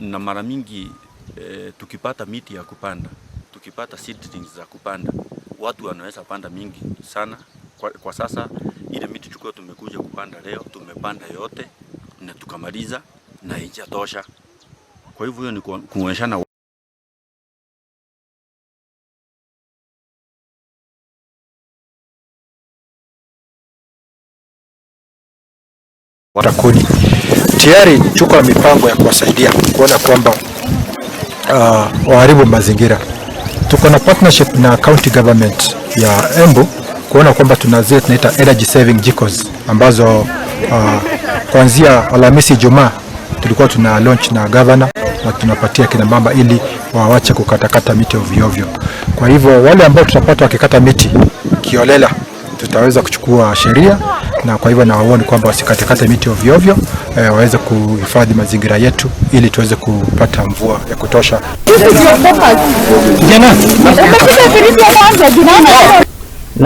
Na mara mingi tukipata miti ya kupanda, tukipata seedlings za kupanda, watu wanaweza panda mingi sana. Kwa sasa ile miti tulikuwa tumekuja kupanda leo, tumepanda yote na tukamaliza na haijatosha. Kwa hivyo hiyo ni kuonyeshana kodi. Tayari tuko na mipango ya kuwasaidia kuona kwamba waharibu mazingira. Tuko na partnership na county government ya Embu kuona kwamba tuna zile tunaita energy saving jikos ambazo kuanzia Alhamisi, Ijumaa tulikuwa tuna launch na governor na tunapatia kina mama ili waache kukatakata miti ovyo ovyo. Kwa hivyo wale ambao tutapata wakikata miti kiholela tutaweza kuchukua sheria, na kwa hivyo nawaona kwamba wasikatekate miti ovyo ovyo, waweze kuhifadhi mazingira yetu ili tuweze kupata mvua ya kutosha. Umepiga firimbi ya kwanza, juu naona.